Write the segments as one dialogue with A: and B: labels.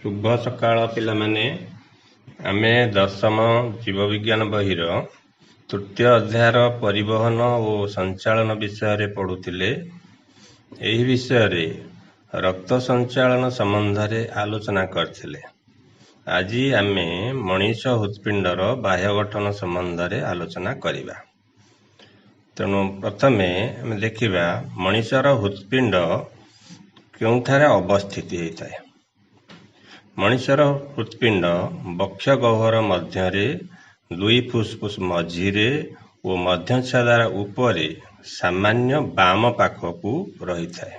A: ଶୁଭ ସକାଳ ପିଲାମାନେ। ଆମେ ଦଶମ ଜୀବବିଜ୍ଞାନ ବହିର ତୃତୀୟ ଅଧ୍ୟାୟର ପରିବହନ ଓ ସଞ୍ଚାଳନ ବିଷୟରେ ପଢ଼ୁଥିଲେ। ଏହି ବିଷୟରେ ରକ୍ତ ସଞ୍ଚାଳନ ସମ୍ବନ୍ଧରେ ଆଲୋଚନା କରିଥିଲେ। ଆଜି ଆମେ ମଣିଷ ହୃତ୍ପିଣ୍ଡର ବାହ୍ୟ ଗଠନ ସମ୍ବନ୍ଧରେ ଆଲୋଚନା କରିବା। ତେଣୁ ପ୍ରଥମେ ଆମେ ଦେଖିବା ମଣିଷର ହୃତ୍ପିଣ୍ଡ କେଉଁଠାରେ ଅବସ୍ଥିତି ହେଇଥାଏ। ମଣିଷର ହୃତ୍ପିଣ୍ଡ ବକ୍ଷ ଗହ୍ୱର ମଧ୍ୟରେ, ଦୁଇ ଫୁସଫୁସ ମଝିରେ ଓ ମଧ୍ୟଚ୍ଛାଦାର ଉପରେ ସାମାନ୍ୟ ବାମ ପାଖକୁ ରହିଥାଏ।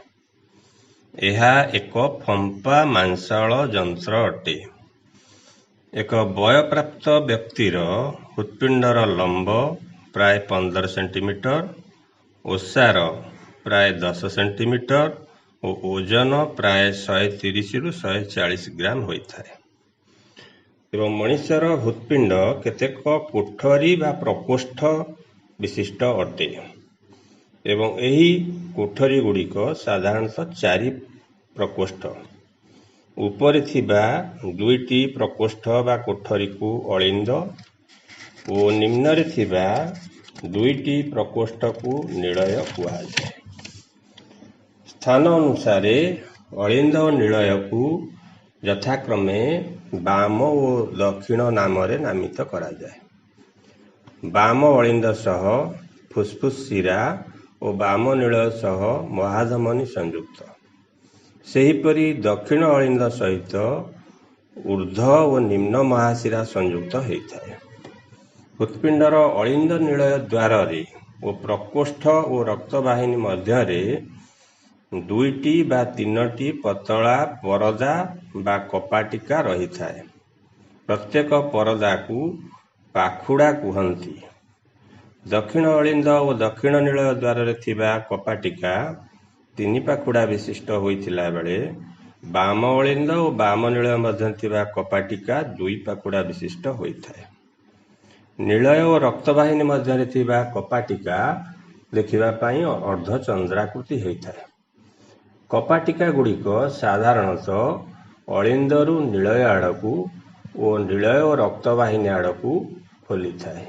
A: ଏହା ଏକ ଫମ୍ପା ମାଂସଳ ଯନ୍ତ୍ର ଅଟେ। ଏକ ବୟପ୍ରାପ୍ତ ବ୍ୟକ୍ତିର ହୃତ୍ପିଣ୍ଡର ଲମ୍ବ ପ୍ରାୟ 15 ସେଣ୍ଟିମିଟର, ଓସାର ପ୍ରାୟ 10 ସେଣ୍ଟିମିଟର ଓ ଓଜନ ପ୍ରାୟ 130ରୁ 140 ଗ୍ରାମ ହୋଇଥାଏ। ଏବଂ ମଣିଷର ହୃତ୍ପିଣ୍ଡ କେତେକ କୋଠରୀ ବା ପ୍ରକୋଷ୍ଠ ବିଶିଷ୍ଟ ଅଟେ ଏବଂ ଏହି କୋଠରୀ ଗୁଡ଼ିକ ସାଧାରଣତଃ 4 ପ୍ରକୋଷ୍ଠ। ଉପରେ ଥିବା 2ଟି ପ୍ରକୋଷ୍ଠ ବା କୋଠରୀକୁ ଅଳିନ୍ଦ ଓ ନିମ୍ନରେ ଥିବା 2ଟି ପ୍ରକୋଷ୍ଠକୁ ନିଳୟ କୁହାଯାଏ। ସ୍ଥାନ ଅନୁସାରେ ଅଳିନ୍ଦ ଓ ନିଳୟକୁ ଯଥାକ୍ରମେ ବାମ ଓ ଦକ୍ଷିଣ ନାମରେ ନାମିତ କରାଯାଏ। ବାମ ଅଳିନ୍ଦ ସହ ଫୁସଫୁସ ଶିରା ଓ ବାମ ନିଳୟ ସହ ମହାଧମନୀ ସଂଯୁକ୍ତ। ସେହିପରି ଦକ୍ଷିଣ ଅଳିନ୍ଦ ସହିତ ଊର୍ଦ୍ଧ୍ୱ ଓ ନିମ୍ନ ମହାଶିରା ସଂଯୁକ୍ତ ହୋଇଥାଏ। ହୃତ୍ପିଣ୍ଡର ଅଳିନ୍ଦ ନିଳୟ ଦ୍ୱାରରେ ଓ ପ୍ରକୋଷ୍ଠ ଓ ରକ୍ତବାହିନୀ ମଧ୍ୟରେ 2ଟି ବା 3ଟି ପତଳା ପରଦା ବା କପାଟିକା ରହିଥାଏ। ପ୍ରତ୍ୟେକ ପରଦାକୁ ପାଖୁଡ଼ା କୁହନ୍ତି। ଦକ୍ଷିଣ ଅଳିନ୍ଦ ଓ ଦକ୍ଷିଣ ନିଳୟ ଦ୍ୱାରରେ ଥିବା କପାଟିକା 3 ପାଖୁଡ଼ା ବିଶିଷ୍ଟ ହୋଇଥିଲା ବେଳେ ବାମ ଅଳିନ୍ଦ ଓ ବାମ ନିଳୟ ମଧ୍ୟରେ ଥିବା କପାଟିକା 2 ପାଖୁଡ଼ା ବିଶିଷ୍ଟ ହୋଇଥାଏ। ନିଳୟ ଓ ରକ୍ତବାହିନୀ ମଧ୍ୟରେ ଥିବା କପାଟିକା ଦେଖିବା ପାଇଁ ଅର୍ଦ୍ଧଚନ୍ଦ୍ରାକୃତି ହୋଇଥାଏ। କପାଟିକା ଗୁଡ଼ିକ ସାଧାରଣତଃ ଅଳିନ୍ଦରୁ ନିଳୟ ଆଡ଼କୁ ଓ ନିଳୟ ଓ ରକ୍ତବାହିନୀ ଆଡ଼କୁ ଖୋଲିଥାଏ।